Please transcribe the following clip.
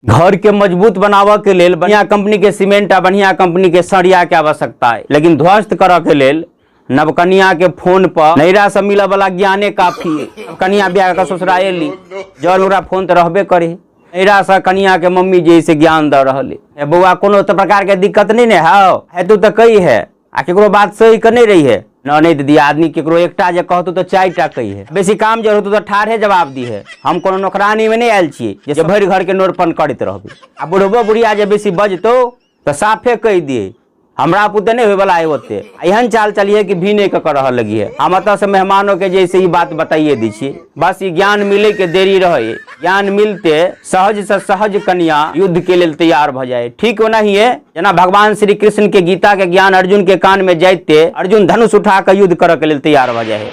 घर के मजबूत बनाबऽ के लेल बढ़िया कंपनी के सीमेंट आ बढ़िया कंपनी के सरिया के आवश्यकता है, लेकिन ध्वस्त करऽ के लेल नवकनिया के फोन पर नैरा से मिलऽ वाला ज्ञाने काफी है। कनिया ब्याह के ससुरा एली, जल ओकरा फोन तऽ रहबे करे, नैरा से कनिया के मम्मी जे से ज्ञान दऽ रहल है, बौआ कोनो तऽ प्रकार के दिक्कत नहीं ने हौ, हेतु तऽ कही है आ केकरो बात सही के नहीं रही है। ननैद दियादनी केकरो एकटा जे कहतौ तऽ 4टा कही है, बेसी काम जे रहतौ तऽ ठाढ़े जवाब दी है। हम कोनो नौकरानी में नहीं आयल छियै जे भरि घर के नोरपन करैत रहबै, आ बुढ़बो बुढ़िया जे बेसी बजतौ तऽ साफे कहि दियै हमरा पुते नहीं होयवला है ओते। एहन चाल चलिए कि भी नहीं कऽ रहल लगी है। हम एतऽ से मेहमानों के जैसे ई बात बताइए दै छियै, बस ई ज्ञान मिले के देरी रहे, ज्ञान मिलते सहज से सहज कन्या युद्ध के लेल तैयार भऽ जाए। ठीक ओनाहिए जेना भगवान श्री कृष्ण के गीता के ज्ञान अर्जुन के कान में जाइते अर्जुन धनुष उठा के युद्ध करऽ के लेल तैयार भऽ जाए।